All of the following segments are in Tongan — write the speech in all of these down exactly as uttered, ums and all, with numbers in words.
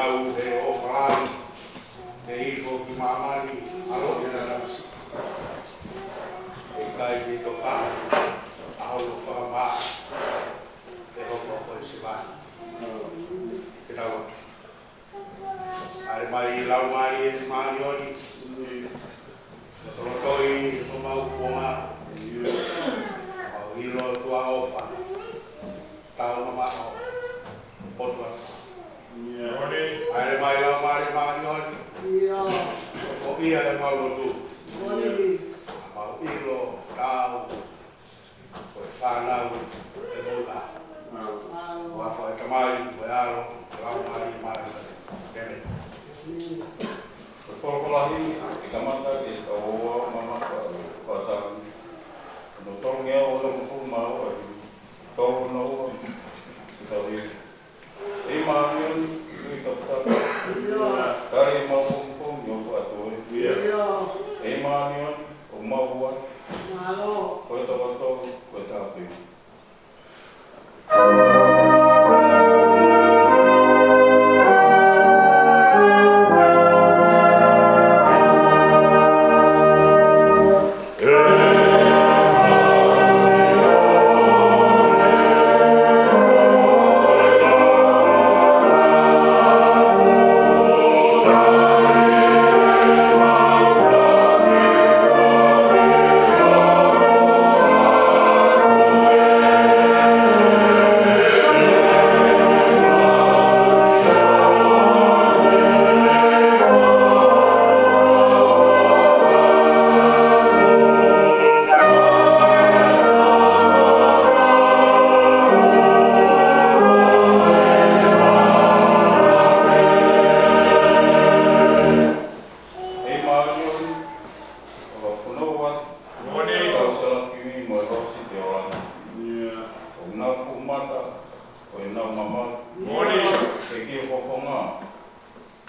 Au he ʻofa lahi, ke ifo ki māmani, ʻaloʻi ʻa e ʻAlo. ʻE ʻikai ke toka, ʻa hono fakamaʻa, ʻe hoko ko e simani. Ke tau ʻofa. ʻAle mai Laumālie Māʻoniʻoni, ʻo tolotoi ʻemau kuonga, mau ʻilo ʻOtua ʻofa, tau mamaʻo, ʻOtua. ʻAle mai Laumālie Māʻoniʻoni, ʻo foʻia ʻemau lotu, mau ʻilo tau ko e fānau ʻo e Moʻunga. ʻOfa ʻa e Tamai, ʻo e ʻAlo, ʻo e Laumālie Māʻoniʻoni. ʻĒmeni. Ko e folofola himi, ʻe kamata ke tau ō ʻo mamata ʻo e fakatātā. Ko hono tolungeau onongofulu mā ua, tolu noa ua, ke tau ʻi. ʻEiki Māʻoniʻoni, ui takitaki. Tali ʻemau pongipongi ʻoku ʻatu ē. ʻEiki Māʻoniʻoni, ʻoku mau ʻoatu. Ko e tokotoko, ko e tāpeu. ʻEiki Māʻoniʻoni, ʻoku mau punou atu. Moʻoni. Kau salafimi mo e hoosi te ola. ʻIo. ʻOku nau fuʻu mata, ʻoku nau mamalu. Moʻoni. ʻEiki ʻo e fofonga.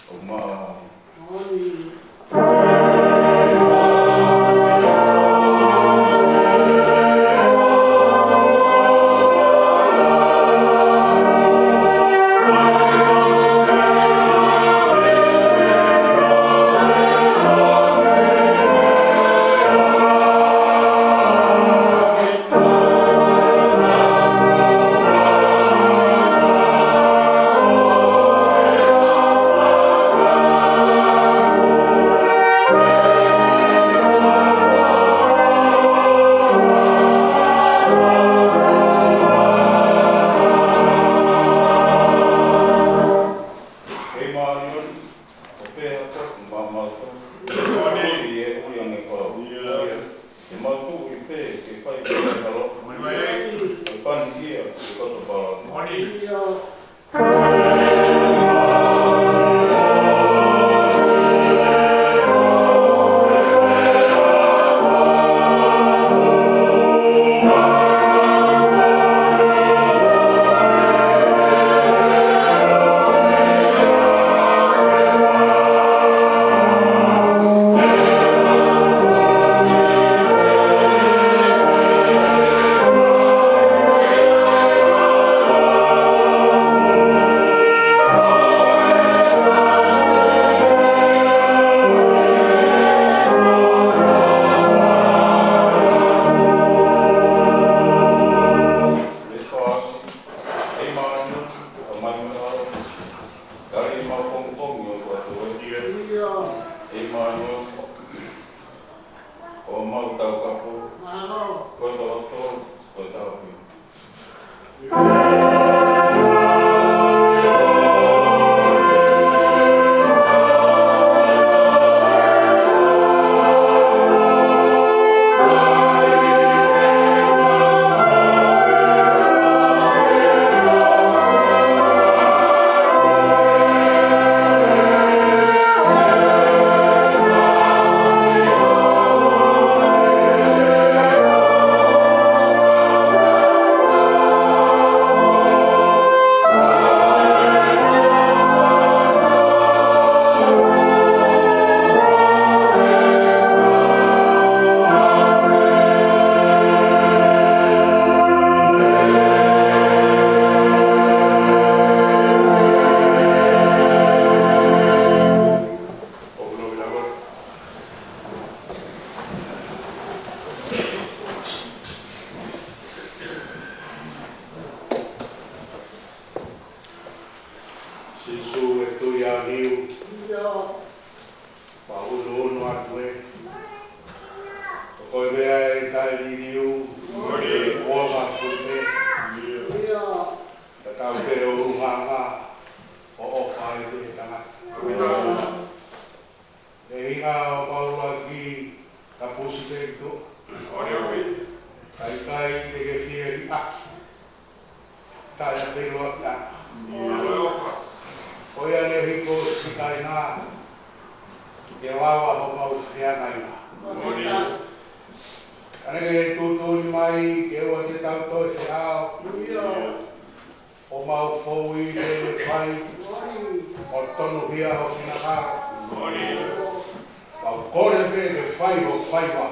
ʻOku mau. Moʻoni. ʻEiki Māʻoniʻoni, ʻoku pehē atu maʻamautolu. Moʻoni. ʻI he ʻuli ange kau. ʻIo. Ke mau tuʻu ʻi fē, ke fai pē ʻa e halo. Moʻoni. Ke pani hia, ke koto pala. Moʻoni. ʻIo. ʻEiki Māʻoniʻoni, ʻoku mau taukapo. Mālō. Ko e tokotoko, ko e tāpeu. Sīsū, ʻe tui au niu. Pea ʻunuʻunu atu ē. Ko koe meʻa ʻe taʻeliliu. Kuonga fuli pē. Tatau pē ʻo ʻulungaanga ʻo ʻofa ai pē he tangata. ʻE ʻi ai homau ʻuluaki kapusi pē ki tuʻa. ʻIkai te ke fie liʻaki. Taʻe feʻiloaki ʻa. Ko ia ne hifo siʻi kāinga ke lava homau feangainga. Ka ne ke tuʻutuʻuni mai ke ʻoua te tau toe feʻao. ʻO mau fou ʻi he fai ʻo tonuhia ho finangalo. Mau kole pē ke fai ho faiva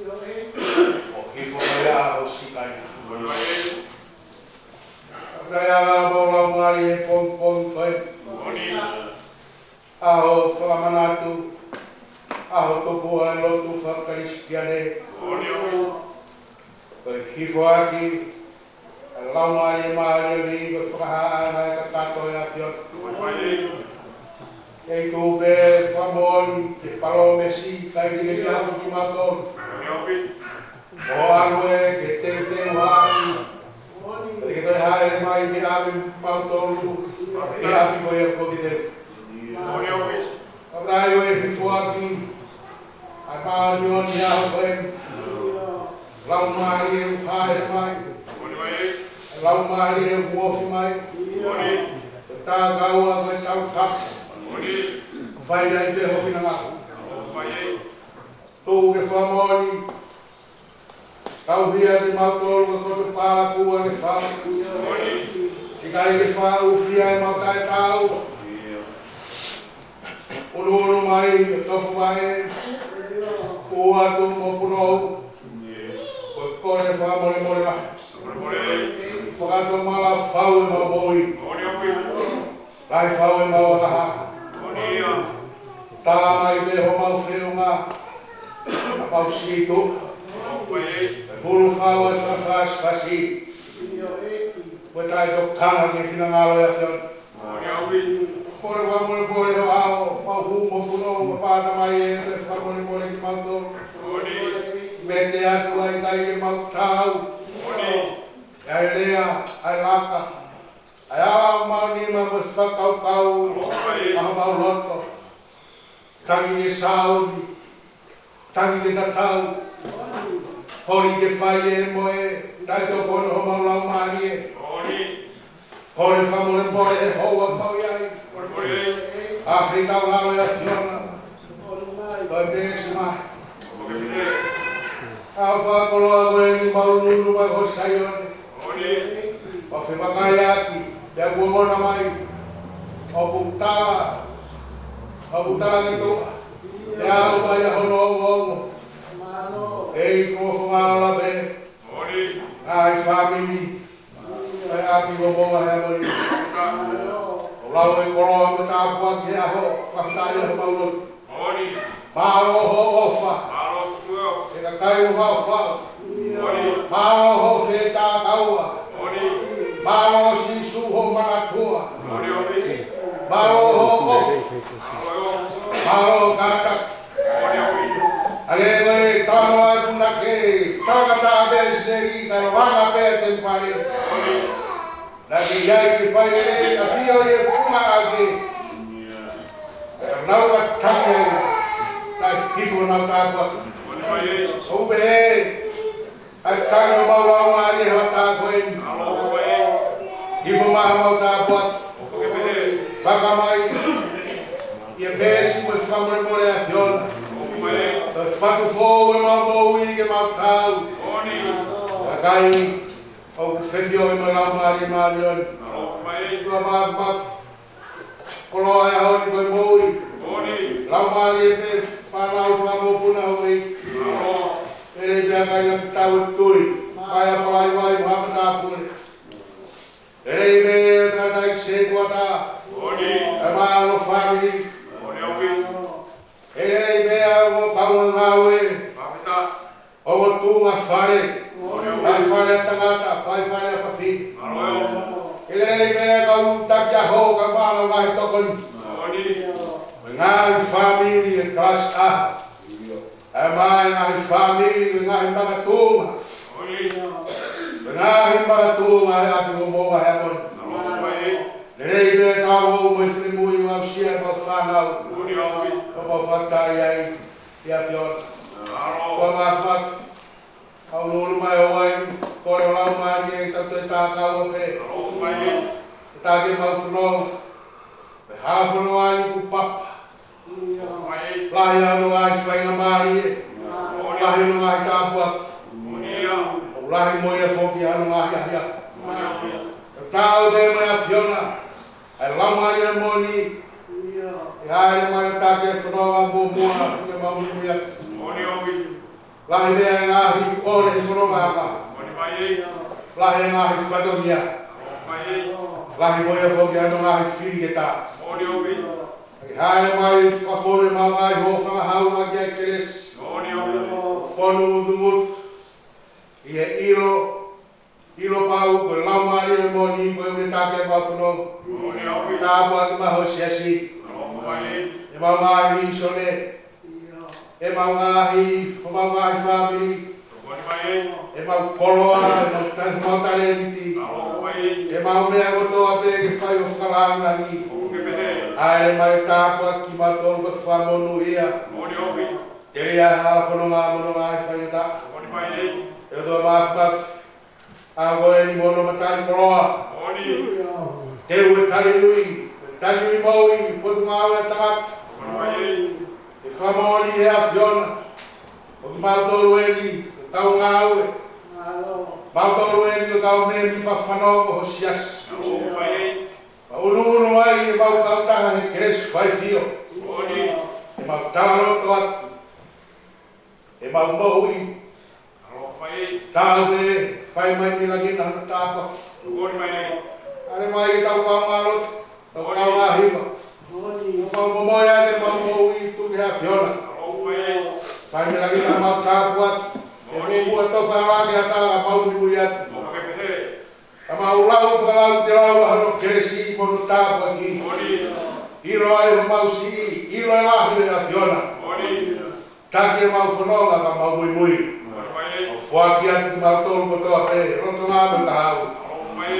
ʻo hifo mai ʻa ho siʻi kāinga. Kae ʻa mau laumālie he pongipongi ko eni. ʻA ho fakamanatu, ʻa ho tupu ʻa e lotu fakakalisitiane. Ko e hifo ʻaki ʻa e Laumālie Māʻoniʻoni ko e fakahā ʻa e kakato ʻa e ʻAfiona. ʻEiki, tuku pē fakamoʻoni ki he palōmesi ʻoku ʻikai te ke ʻiate kimautolu. ʻO ʻalu ē ke teuteu haʻaki. Ke toe hāʻele mai ke ʻave kimautolu ki he ʻapi ko ia ʻoku ke teuteu. Ka ʻoku ʻi ai ʻa e hifo ʻaki ʻa e māʻoniʻoni ʻa ho ʻEiki. Laumālie ʻoku hāʻele mai. Laumālie ʻoku ofi mai. Ko e takaua ko e tautapa. Fai ai pē ho finangalo. Tuku ke fakamoʻoni. Tauhi ʻa kimautolu ko e koto palakū ʻa e fale. ʻIkai ke fakaʻufia ʻemau taʻetaau. ʻUnuʻunu mai, ʻe topu mai. Kuo atu mo punou. Ko e kole fakamolemole lahi. Fakatomala fau ʻemau moʻui. Lahi fau ʻemau angahala. Tā mai pē homau feʻunga, ʻa mau sītuʻa. Hulu fau e fakafāsifasi. Ko e taʻetokanga ki he finangalo ʻo e ʻAfiona. Kole fakamolemole ʻo aʻu, mau hū mo punou, ʻo pāta mai ē, ʻe fakamolemole kimautolu. Mete atu ʻa e ʻikai ke mau taau. ʻA e lea, ʻa e laka. ʻA e ala ʻemau nima mo e fakakaukau ʻa homau loto. Tangi ke sāuni, tangi ke tatau. Holi ke fai ē mo e taʻetopono homau laumālie. Kole fakamolemole he houa ʻoku mau ʻi ai. ʻA fetaulalo ʻa e ʻAfiona. Ko e meesi mai. ʻA e fakakoloa ko eni mau nunu mai ho Saione. ʻO fepakaiaki, pea kuo ʻomai, ʻoku tala, ʻoku tala ki tuʻa, pea ʻomai mai ʻa hono ongoongo. ʻEiki, ko e fungani lahi pē, ʻa e fāmili, ʻa e ʻapi ko e moʻunga he ʻaho ni. ʻOku lau e koloa mo e tāpuaki he ʻaho, fakafetaʻi ʻa homau lotu. Mālō hoʻo ʻofa. Mālō hoʻo ʻofa. He kakai ʻoku mau faʻu. Mālō hoʻo fetākaua. Mālō Sīsū hoʻo manatua. Mālō hoʻo ʻofa. Mālō kātaki. ʻA e ko e tano ʻa e punake, tangata ʻa Pēsileli, kae langa pē temipale. Naʻa ke ʻi ai ke fai lelei, ʻafio ʻi he funga ʻa e ʻEiki. Pea nau ka tangi ai, naʻe hifo honau tāpuaki. ʻOku pehē, ʻa e tangi ʻo homau laumālie he ʻaho ko eni. Hifo mai homau tāpuaki. Faka mai, ʻi he meesi mo e fakamolemole ʻa e ʻAfiona. Ko e fatu foʻou ʻemau moʻui ke mau taau. Kakai, ʻoku fefioʻi mo e Laumālie Māʻoniʻoni. Tuʻa māfimafi, koloa ʻo e ʻaho ni ko e moʻui. Laumālie pē, fānau, fāmopuna ʻo e ʻEiki. Lelei pē ʻa e kāinga ʻoku tau tui. Kae ʻapalai vai mo ha matāpule. Lelei pē ʻa e tangataʻeiki setuata. ʻA e mālō fāmili. Lelei pē ʻa e ongo kaungā ngāue. Ongo tuʻunga fale, fai fale ʻa tangata, fai fale ʻa fafine. Lelei pē kau taki ʻaho, kau mālō ngaahi tokoni. Moʻoni. Ngaahi fāmili ʻi he kalasi ʻaho. ʻAi mai ngaahi fāmili, ngaahi makatuʻunga. Moʻoni. Ngaahi makatuʻunga he ʻapi ko mo ngaahi ʻapi. Alofa mai. Lelei pē kau ō mo e finemui ʻo aʻusia ʻemau fānau. Moʻoni ʻaupito. Ko mau fakataʻi ai, ʻia ʻAfiona. Mālō. Ko mau fakataʻi. Kau lulu mai ʻo ai, kole ʻo Laumālie ke tau toe tākau ʻo pē. Alofa mai. Ke taki ʻemau fononga. Pea hala fononga ni kuo papa. Alofa mai. Lahi hono ngaahi faingamālie. Lahi hono ngaahi tāpuaki. Moʻoni. ʻO lahi mo ia foki hono ngaahi ahiahi. Moʻoni. Tau te mai ʻAfiona. ʻAi Laumālie moʻoni. ʻE hāʻele mai ʻo taki e fononga muʻomuʻa ke mau muimui ai. Moʻoni ʻaupito. Lahi e ngaahi ʻofa he fononga ʻa. Moʻoni mai. Lahi e ngaahi fatongia. Alofa mai. Lahi mo ia foki hono ngaahi fili ke tā. Moʻoni ʻaupito. ʻE hāʻele mai fakafonu ʻemau ngaahi hōfangahau ʻaki ʻa e kelesi. Moʻoni ʻaupito. Fonu tumu ʻi he ʻilo, ʻilo pau ko e Laumālie moʻoni ko e ʻuhinga ke mau fononga. Moʻoni ʻaupito. Tāpuaki mai ho siasi. Alofa mai. ʻEmau ngaahi mīsone. ʻEmau ngaahi, ʻemau ngaahi fāmili. Moʻoni mai. ʻEmau koloa, ʻemau ta-, ʻemau talēniti. Alofa mai. ʻEmau meʻa kotoa pē ke fai ʻo fakalāngilangi. ʻOku ke pehē. ʻAi mai tāpuaki kimautolu ke fakamonūʻia. Moʻoni ʻaupito. Telia hala fononga mo hono ngaahi faingataʻa. Moʻoni mai. ʻE ʻOtua Māfimafi, ʻa ko eni mo hono mataʻikoloa. Moʻoni. Teu e taliui, e taliui moʻui, potungāue ʻa tangata. Moʻoni mai. ʻE fakamoʻoni ʻe ʻAfiona. Ko kimautolu eni, ko ʻetau ngāue. Kimautolu eni, ko ʻetau mēmipa fanongo ho siasi. Alofa mai. Pea ʻunuʻunu ai ʻemau kautaha he kelesi faifio. Moʻoni. ʻEmau talaloto atu. ʻEmau moʻui. Alofa mai. Tau te fai mai milakina hono tāpuaki. Moʻoni mai. ʻAle mai ʻetau kaungālotu, ʻetau kaungāhiva. ʻEmau momoʻi ʻemau moʻui tuku ki he ʻAfiona. Alofa mai. Fai milakina ʻemau tāpuaki. Moʻoni. ʻE fuʻu ʻa tofa ala ke ata ʻemau muimui atu. ʻOku ke pehē. Ka mau lau, ka lau, ke lau, hono kelesi, mo hono tāpuaki. Moʻoni. ʻIlo ai homau siʻi, ʻilo e lahi ʻo e ʻAfiona. Moʻoni. Taki ʻemau fononga, ka mau muimui. Moʻoni mai. ʻO foaki atu kimautolu kotoa pē, lotolotonga mo e kahaʻu. Moʻoni mai.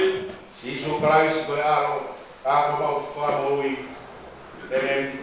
Sīsū Kalaisi ko e ʻAlo, ka ko homau Fakamoʻui. ʻĒmeni.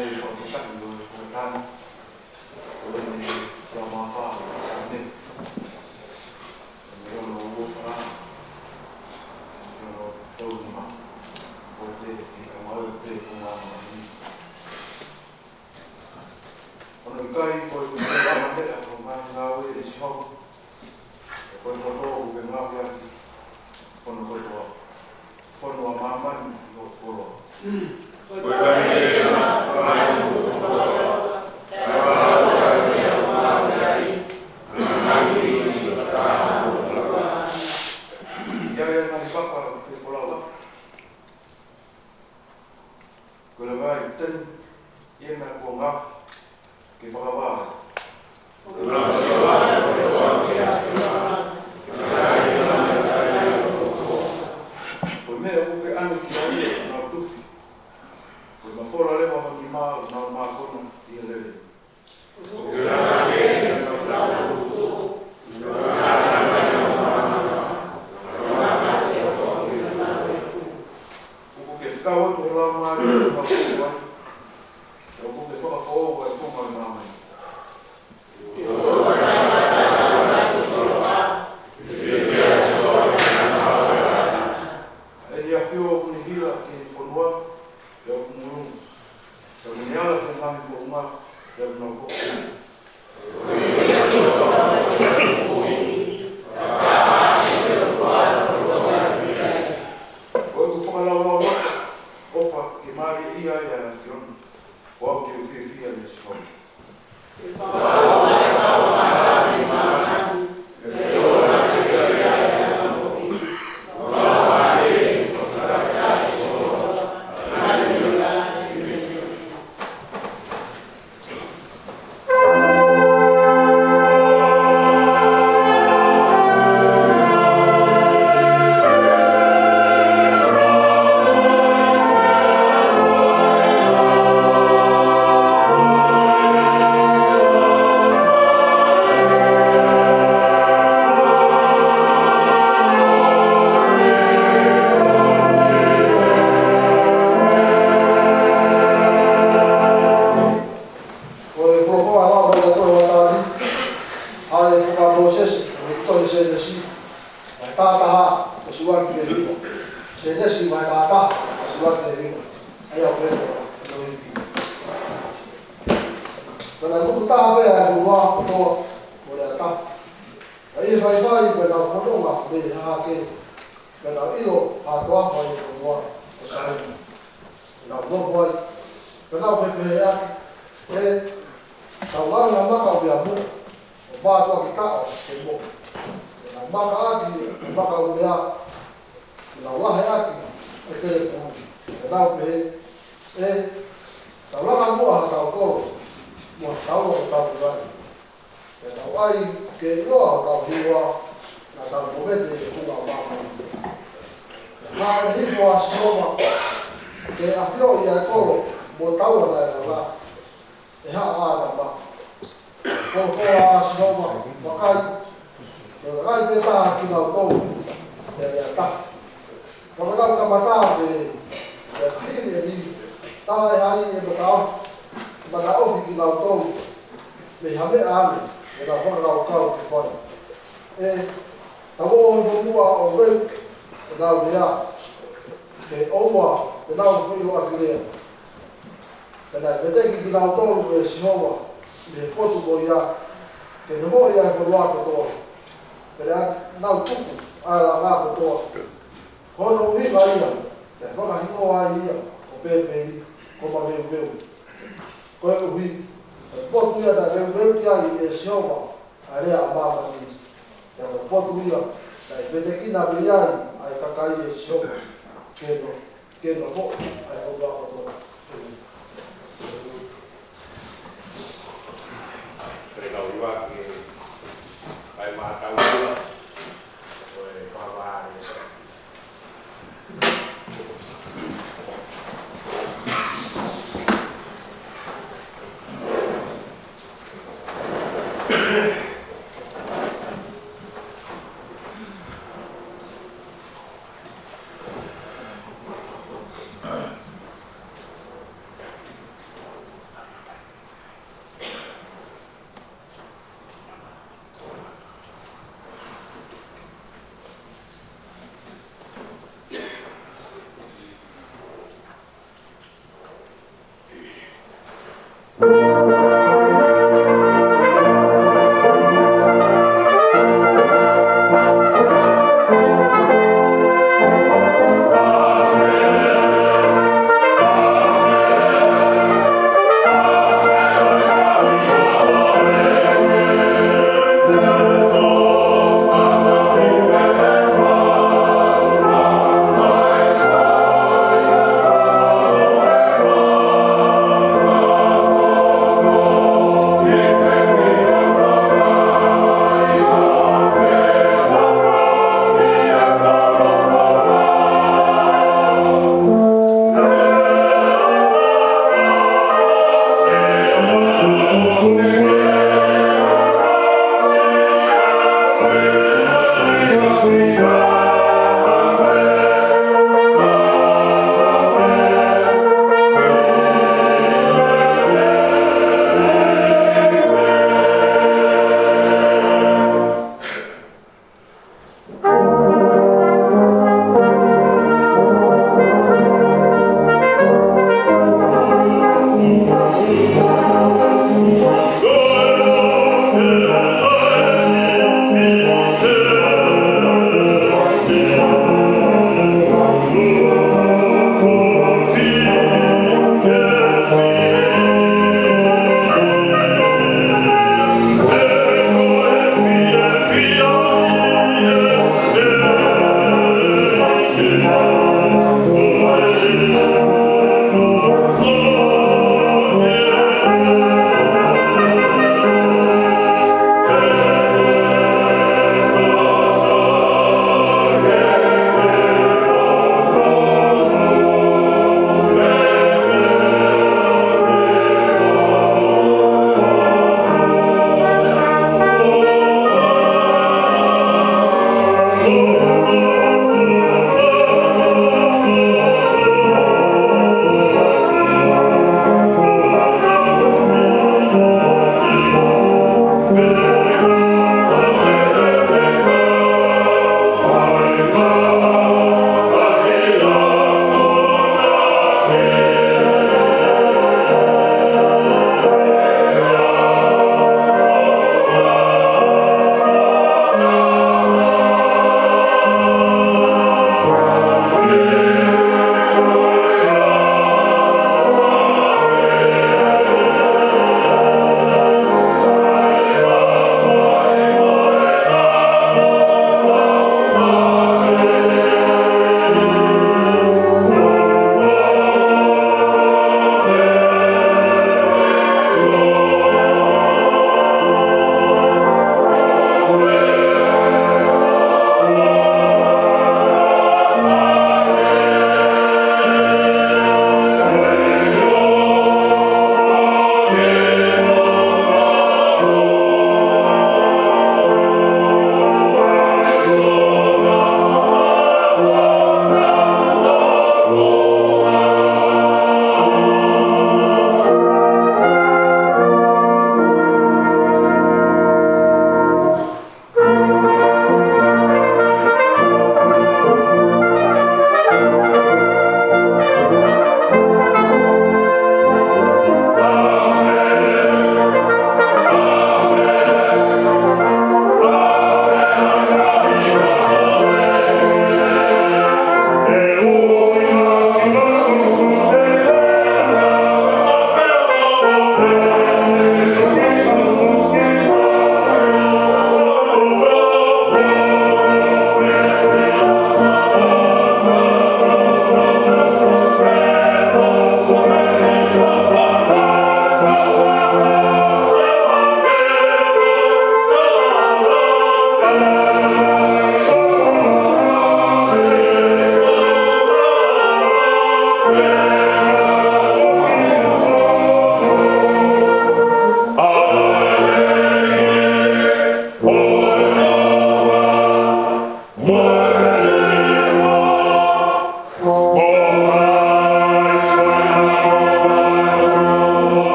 Fakafetaʻi ʻo e Kuataʻi, ʻo e Fua Mafa ʻo e Sāme. ʻE ono ua fā, ʻe ono tolu nima, ʻo e te te ka mau te ko ma ma ni. ʻOku ʻikai ko e te te ama te a ko ma ngāue ʻe Sihova. Ko e kotoa ʻoku ke ngāueʻaki, ko hono kotoa, fonua ʻo māmani ʻi hoʻo koloa. ʻIa ia ngaahi papa ʻoku fefolauʻaki. Ko e langai tenu, ʻi heʻena kuonga, ke fakavā. Ko e meʻa ʻoku ke ʻange ki ai, ʻoku nau tufi. Ko e mafola leva ho nima, ʻoku nau mākona ʻi he lele. ʻOku ke fekau atu ho laumālie ʻi hoʻo kau ai, ʻoku ke fakafoʻou ʻa e konga ʻo e māmani. ʻE ʻi he ʻafio ʻoku ne hila ki he fonua, ʻe ʻoku mulu. ʻE ʻoku ne ala ki he ngaahi moʻunga, ʻe ʻoku nau koko. Ko ʻeku fakalaulauloto, ʻofa ke mālieʻia ai ʻa e ʻAfiona, ko au te u fiefia ʻia Sihova. Ko e folofola ʻa e ʻOtua ʻi he tohi ʻa Tāviti, ʻa e puka ʻa Mōsese, ʻi he tohi Sēnesi, vahe taha taha, veesi ua ki he hiva. Sēnesi vahe taha taha, veesi ua ki he hiva. ʻA ia ʻoku pehē ʻa e tohi ni. Pea naʻe motu taha pē ʻa e fonua kotoa mo Leata. Pea ʻi he faifai, pea nau fononga mei he hahake, pea nau ʻilo ha toafa ʻi he fonua ko Sailimi. Pea nau nofo ai, pea nau pehē ʻaki, ʻE, tau ngāue ha maka ʻumea muʻa, ʻo mātuʻaki taʻo ke moʻui. Pea nau maka ʻaki ha maka ʻumea, pea nau lahe ʻaki ʻa e telepulu. Pea nau pehē, ʻE, tau langa muʻa hatau kolo, mo ha taua ʻo tau ʻi ai. Pea tau ʻai ke ʻiloa hotau hingoa, naʻa tau movete ʻi he funga ʻo māmani. Pea hāʻele hifo ʻa Sihova, ke ʻafioʻi ʻa e kolo mo e taua naʻe langa, ʻe haʻa ʻAtama. Ko e folofola ʻa Sihova, vakai, ko e kakai pē taha kinautolu, pea lea taha. Pea ko ʻenau kamata pē, pea ka hili ʻeni, talaʻehai ʻe mataʻofi, mataʻofi kinautolu, mei ha meʻa ange, ʻenau fakakaukau ke fai. ʻE, tau ō hifo muʻa ʻo veu, ʻenau lea, ke ʻoua te nau feʻiloaki lea. Pea naʻe veteki kinautolu ʻe Sihova mei he potu ko ia, ke nofoʻi ʻa e fonua kotoa. Pea naʻa nau tuku ʻa e langa kotoa. Ko hono ʻuhinga ia, naʻe fakahingoa ai ia ko Pēpeli, ko Maveuveu. Koeʻuhi, ko e potu ia naʻe veuveuki ai ʻe Sihova ʻa e lea ʻa māmani. Pea ko e potu ia, naʻe vetekina mei ai ʻa e kakai ʻe Sihova, ke no, ke nofoʻi ʻa e fonua kotoa. Pea kau iwa ke kai mātau ua, ko e pāpā ʻe.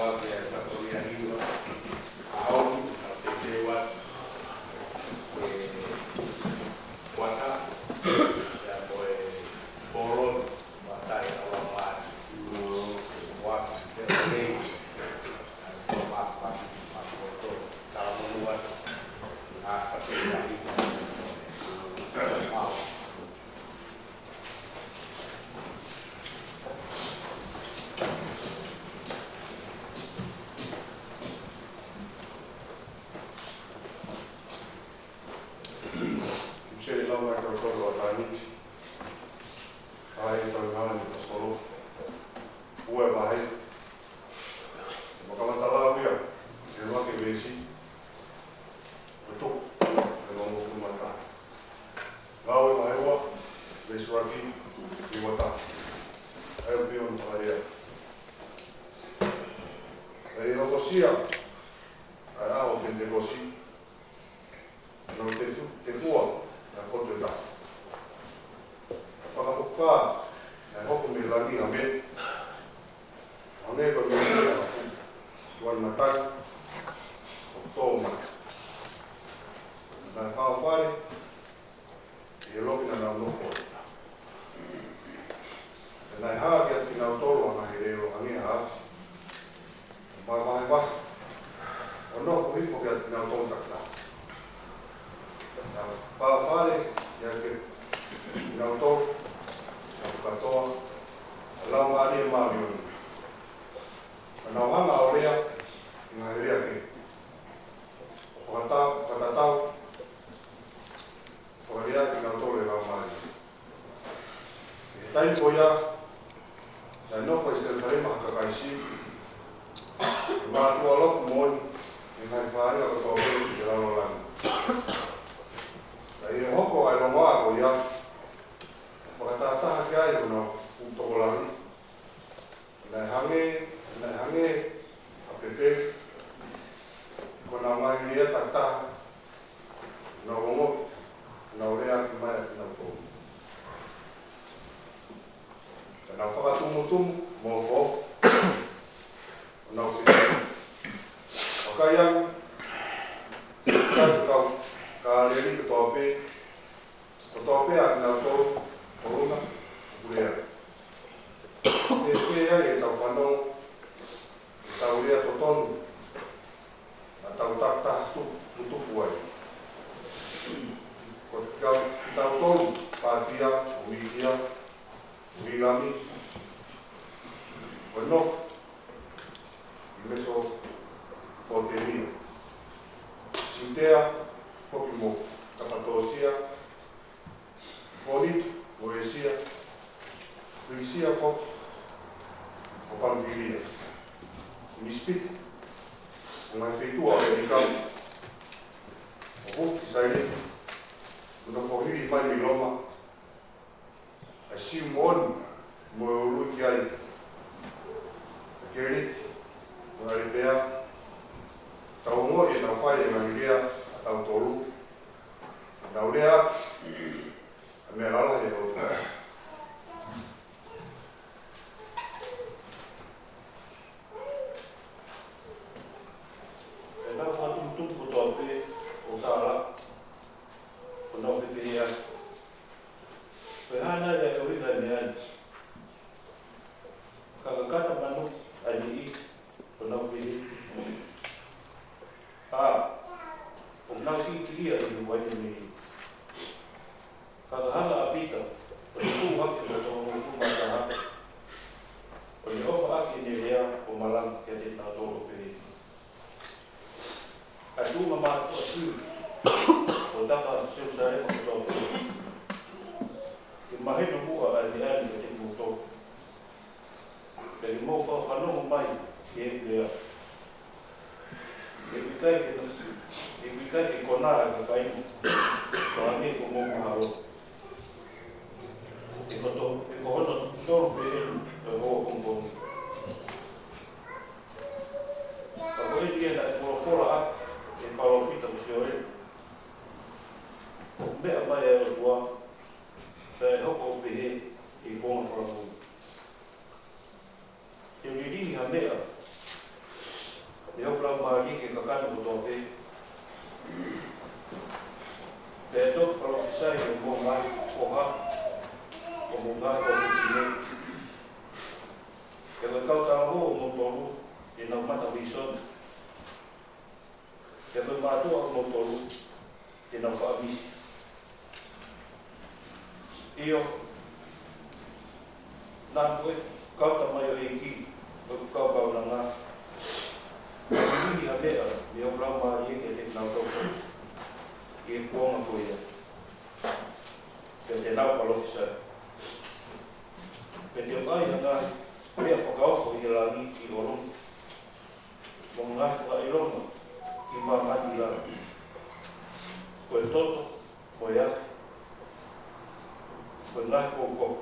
Ke fakatolia hiva, ʻaho ni, ʻa e teuteu atu, ʻe, kuata, ia ko e polo, matai ʻa Laumālie, ʻo ʻoatu, te o lei, ʻa e tō mā, mā, mā, mā, tō, tala monu atu, ʻa e fakatolia hiva, ʻaho. Kuo ʻosi lau mai kau tolo a tāniti. ʻA e tau ngāue ni pasolo. Ua e vahe. Makamata lau ia. ʻE ua ke veesi. Tutu. ʻE longo kumata. Ngāue vahe ua. Veesi ʻuluaki. Ki ua taha. ʻA ia ʻoku pehē hono fakalea. ʻE hokosia. ʻA e ʻaho Penitekosi. Naʻe tefu-, tefua, naʻe poto e taha. Fakafokifā, naʻe hoko mei langi ʻa e meʻa. ʻO hangē ko e meʻa ʻa e fuʻu tuʻa matai, ʻo tō mai. Naʻe fāfale, ʻi he loki naʻa nau nofo ai. Pea naʻe hā kiate kinautolu ʻa e ngaahi leʻo hangē ha afi. Mavahevahe. ʻO nofo hifo kiate kinautolu takitaha. Naʻe fāfale kiate kinautolu, ʻa e kātoa, ʻa e Laumālie Māʻoniʻoni. Pea nau hanga ʻo lea, ʻi he ngaahi lea kehe. ʻO fakata-, fakatatau, fakalea kinautolu ʻe he Laumālie. ʻI he taimi ko ia, naʻe nofo ʻi Selusalema ha kakai Siu, ʻa e mātuʻa lotu moʻoni, ʻi he ngaahi fāinga kotoa pē ʻi he lalo langi. Pea ʻi he hoko ʻa e longoaʻa ko ia, naʻe fakatahataha ki ai honau fuʻu tokolahi, naʻe hangē, naʻe hangē ha pepeli, ko honau ngaahi lea takitaha, nau ongoʻi, nau lea ʻaki mai ʻa kinautolu. Ka nau fakatumutumu, mo ofo, nau pehē. Vakai ange, vakai kau, ka leli kotoa pē, kotoa pē ʻa kinautolu, ko Luna, ʻoku lea. Fēfē ai ʻetau fanongo, ʻetau lea totonu, ʻa ʻetau takitaha tu-, tutuku ai. Ko kau, kitautolu, Pātia, ʻo Mītia, ʻo Hīlami, ʻo nofo, ʻi Mesopotemia. Siutea, foki mo Kapatōsia, Ponitū, mo ʻĒsia, Filisia foki, mo Pamipīlia, ʻInisipite, mo e ngaahi feituʻu ʻo ʻAmelika, mo Pusi Sailini, mo e nofo hili mai mei Loma, ʻa e Siu moʻoni, mo e ului ki ai, ʻa e Keleti, mo e ʻAlepea, tau ongoʻi ʻenau fai e ngaahi lea ʻatautolu, nau lea ʻaki ʻa e meʻa lalahi ʻa e ʻOtua. Pea nau fakatumutumu kotoa pē ʻo tala, ʻo nau fepehē, ko e hā nai ʻa e ʻuhinga ʻo e meʻa ni? Ka ka kata manu ʻa e niʻihi, ʻo nau pehē, ʻa, ʻoku nau kiʻikiʻi ia ʻi he uaine meli. Ka ka hanga ʻa Pita, ʻo ne tuʻu hake mo e toko hongofulu mā taha, ʻo ne ʻofa ʻaki ʻene lea ʻo malanga kiate kinautolu ʻo pehē, ʻA e tuʻunga mātuʻa Siu, ʻo e tapa Selusalema kotoa pē, ke mahino muʻa ʻa e meʻa ni kiate kimoutolu, pea ke mou fakafanongo mai ki heʻeku lea. He ʻoku ʻikai ke, he ʻoku ʻikai ke konā ʻa e kakai ni, ʻo hangē ko hoʻomou mahalo. He ko to-, he ko hono tolu pē ʻeni ʻo e houa pongipongi. Ka ko eni ia naʻe folofola ʻaki ʻe he palōfita ko Sioeli, ʻOku meʻa mai ʻa e ʻOtua, pea ʻe hoko ʻo pehē ʻi he kuonga fakamui. Te u liliu ha meʻa Mei hoku laumālie ki he kakai kotoa pē, pea toki palōfisai ʻi hoʻomou ngaahi foha, ʻo mou ngaahi ʻofefine, pea ko e kau talavou ʻomoutolu te nau mata vīsone, pea ko e mātuʻa ʻomoutolu te nau faʻa misi. ʻIo, naʻa ko e kau tamaioʻeiki ʻoku kau kaunanga, ʻe ʻi ai ha meʻa mei hoku laumālie kiate kinautolu ʻi he kuonga ko ia, pea te nau palōfisai. Pea te u ʻai ha ngaahi meʻa fakaofo ʻi he langi ki ʻolunga, mo e ngaahi fakaʻilonga ki māmani ʻi lalo. Ko e toto, ko e afi, ko e ngaahi poupou.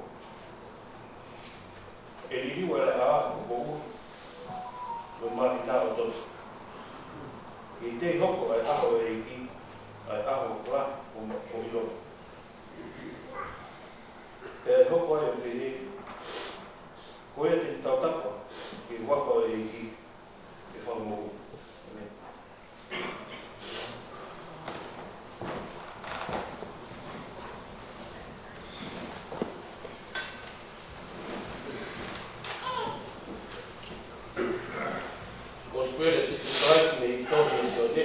ʻE liliu ʻa e laʻā ʻo koula, mo e māhina ʻo toto. ʻE kei hoko ʻa e ʻaho ʻo e ʻEiki ʻa e ʻaho lahi mo, mo ʻilonga. Pea ʻe hoko ai ʻo pehē, ko ia te ne tautapa ki he huafa ʻo e ʻEiki, ʻe fakamoʻui. ʻĒmeni. Kosipeli ʻa Sīsū Kalaisi mei he tohi ʻa Sione,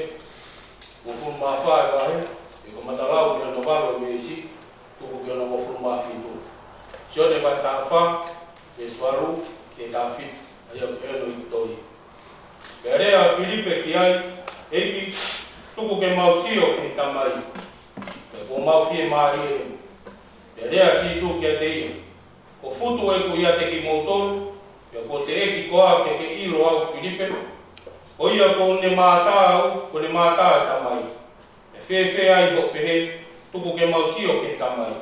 uofulu mā fā ʻa e vahe, ʻi he kamata lau mei hono valu ʻo e veesi, tuku ki hono uofulu mā fitu. Sione vahe taha fā, veesi valu ki he taha fitu, ʻa ia ʻoku ʻi hono tohi. Pea lea ʻa Filipe ki ai, ʻEiki, tuku ke mau sio ki he Tamai, pea kuo mau fiemālie. Pea lea ʻa Sīsū kiate ia, Ko futu ʻeku ʻiate kimoutolu, pea kuo teʻeki koā ke ke ʻilo au Filipe? Ko ia kuo ne mātā au, kuo ne mātā e Tamai. ʻE fēfē ai hoʻo pehē, Tuku ke mau sio ki he Tamai?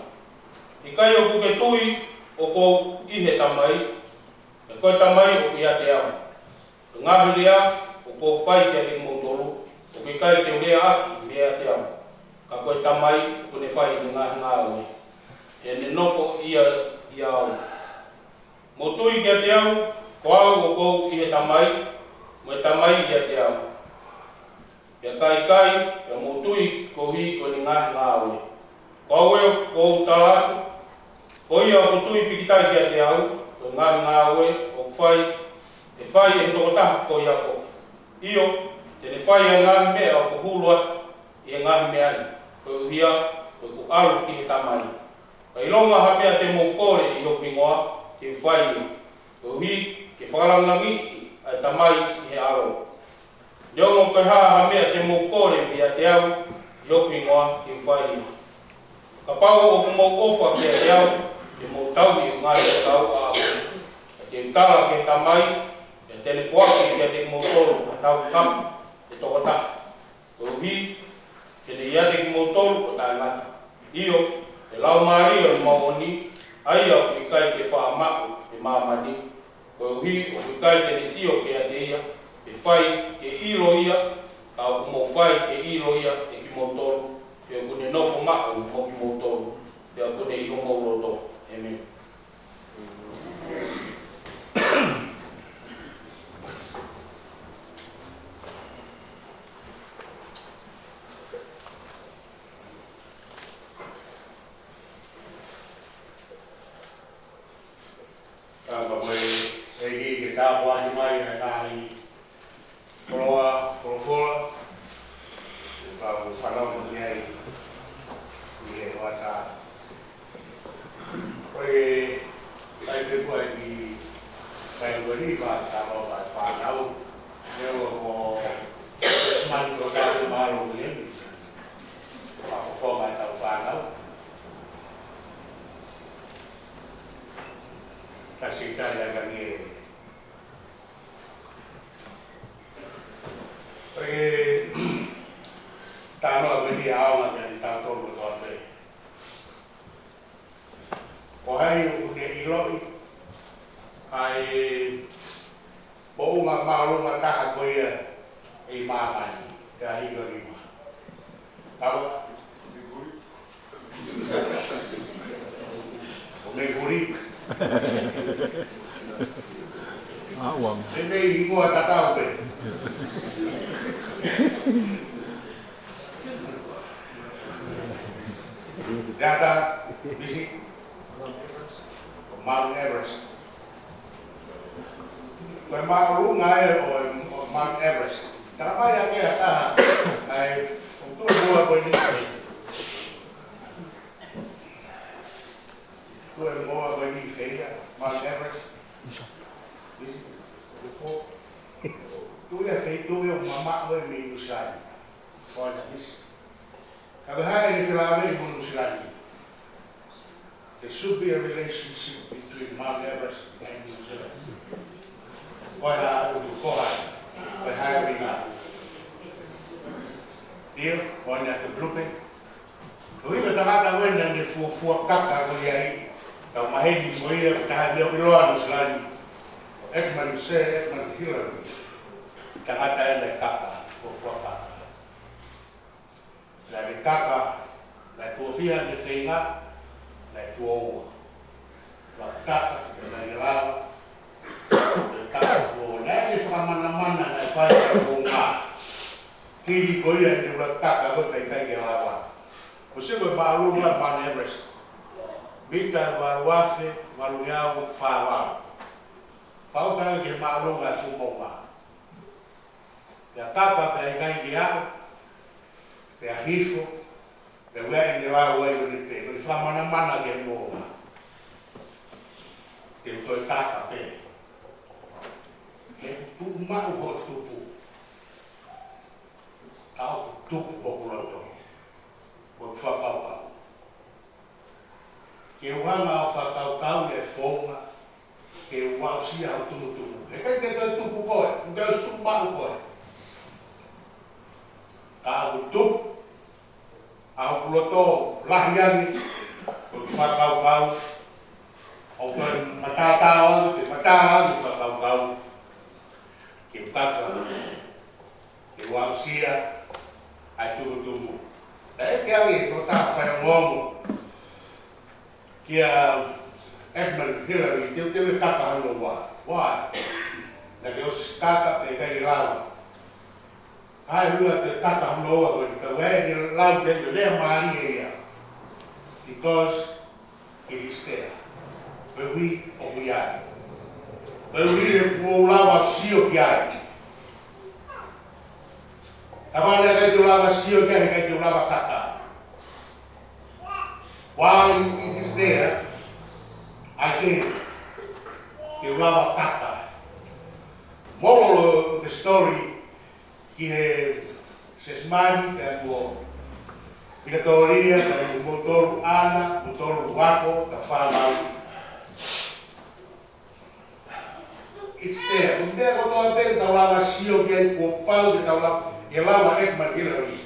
ʻIkai ʻoku ke tui ʻoku ou ʻi he Tamai, pea ko e Tamai ʻoku ʻiate au? Ko e ngaahi lea ʻoku ou fai kiate kimoutolu, ʻoku ʻikai te u lea ʻaki meiate au, ka ko e Tamai ʻoku ne fai ʻene ngaahi ngāue, ʻi heʻene nofo ia ʻiate au. Mou tui kiate au, ko au ʻoku ou ʻi he Tamai, mo e Tamai ʻiate au. Pea ka ʻikai, pea mou tui koeʻuhi ko ʻene ngaahi ngāue. Ko au ē ʻoku ou tala atu, ko ia ʻoku tui pikitai kiate au, ko e ngaahi ngāue ʻoku fai, ʻe fai ʻe he tokotaha ko ia foki. ʻIo, te ne fai ʻa e ngaahi meʻa ʻoku hulu atu ʻi he ngaahi meʻa ni, koeʻuhi ko ʻeku ʻalu ki he Tamai. Ka ʻilonga ha meʻa te mou kole ʻi hoku hingoa, te u fai ia, koeʻuhi ke fakalangilangiʻi ʻa e Tamai ʻi he ʻAlo. Neongo ko e hā ha meʻa te mou kole meiate au ʻi hoku hingoa, te u fai ia. Kapau ʻoku mou ʻofa kiate au, te mou tauhi ʻeku ngaahi fekau ʻaʻaku. Pea te u tala ki he Tamai, pea te ne foaki kiate kimoutolu ha tauhi kapu ʻe toko taha, koeʻuhi ke ne ʻiate kimoutolu ʻo taʻengata. ʻIo, ʻa e Laumālie ʻo e moʻoni, ʻa ia ʻoku ʻikai ke faʻa maʻu ʻe māmani, koeʻuhi ʻoku ʻikai te ne sio kiate ia, ʻe fai ke ʻilo ia, ka ʻoku mou fai ke ʻilo ia ʻe kimoutolu, pea ʻoku ne nofo maʻu mo kimoutolu, pea ʻoku ne ʻi homou loto. ʻĒmeni. Ka ko e ʻEiki ke tāpuaki mai ʻa e ngaahi koloa, folofola, ʻoku tau fanongo ki ai ʻi he hoʻatā. Ko e ʻai pē kuo ʻai ki Faiueli, pea tau ʻai fānau, neongo ko e simani ko tau mālō ni eni. Ka fofonga e tau fānau. Ka si tali ʻa ka ni e Ko e talanoa ko eni ʻaonga kiate kitautolu kotoa pē. Ko hai ʻoku ne ʻiloʻi ʻa e moʻunga māʻolunga taha ko ia ʻi māmani, ʻa e hiko nima? Tau ʻo mei huli. ʻA, ua. Mei, mei hingoa tatau pē. Lea atu, Misi, ko Mount Everest. Ko e māʻolunga ē ʻo, ʻo Mount Everest. Tala mai ange ʻe ha taha, ʻa e, ʻoku tuʻu ʻi muʻa ko eni. Tuʻu ʻi muʻa ko eni feia, Mount Everest. Misi, ko, tuʻu ia feituʻu ia ʻoku mamaʻo ʻi Nuʻusila ni. Ko ia, Misi. Ka ko e hā ʻene felāveʻi mo Nuʻusila ni? There should be a relationship between Mount Everest and New Zealand. Ko e hā ʻoku ko hai, ko e hā e ʻuhinga? Ia, ko ʻene ʻatu blupe. Ko e ʻuhinga tangata ko ē naʻa ne fuofua kaka ko ia ai, tau maheni mo ia, ko e taha ia ʻoku ʻiloa Nuʻusila ni. Edmund, Sir Edmund Hillary. Tangata ē naʻe kaka, fuofua kaka. Naʻe kaka, naʻe tuʻo fiha ʻene feinga, naʻe tuʻo ua. Naʻe kaka, naʻe lava, naʻe kaka tuʻo ua. Naʻe fakamanamana, naʻe fai ʻa e konga. Hili ko ia ʻene ua kaka, ko e ʻikai ke lava. Ko e sio ko e māʻolunga Mount Everest. Mita valu afe, valu ngeau fā valu. Pau ka ke māʻolunga e fuʻu moʻunga. Pea kaka pea ʻikai ke aʻu, pea hifo, pea ʻoua ʻe ne lau ai ʻo ne pehē, ko e fakamanamana ke moʻunga. Te u toe kaka pē. He tuʻu maʻu hoʻo tupu. Ka ʻoku tupu hoku loto. Ko e fakakaukau. Ke u hanga ʻo fakakaukau e founga, ke u aʻusia hoʻo tumutumu. He ʻikai ke toe tupu koe, ʻikai ke ʻosi tupu maʻu koe. Ka ʻoku tupu, ʻa hoku loto lahi ange, ko e fakakaukau, ʻoku toe matātā ange, ke matātā ange fakakaukau. Ke u kaka, ke u aʻusia ʻa e tumutumu. Naʻe ʻeke ange ʻe he tokotaha faiongoongo kia Edmund Hillary, teuteu e kaka hono ua. Why? Naʻa ke ʻosi kaka pea ʻikai ke lava. Hā e ʻuhinga ke kaka hono ua ko eni, ka ʻoua ʻe ne lau, te ne lea mālie ia. Because it is there. Koeʻuhi ʻoku ʻi ai. Koeʻuhi he kuo u lava sio ki ai. Kapau leva ʻikai te u lava sio ki ai, he ʻikai te u lava kaka. While it is there, I can. Te u lava kaka. Moral of the story, ki he Siasi Māʻoniʻoni, pea mo Vikatōlia, pea mo moutolu ʻAna, moutolu ako, ka fānau. It's there. Ko e meʻa kotoa pē ʻoku tau lava sio ki ai, kuo pau ke tau lava, ke lava ʻe Edmund Hillary.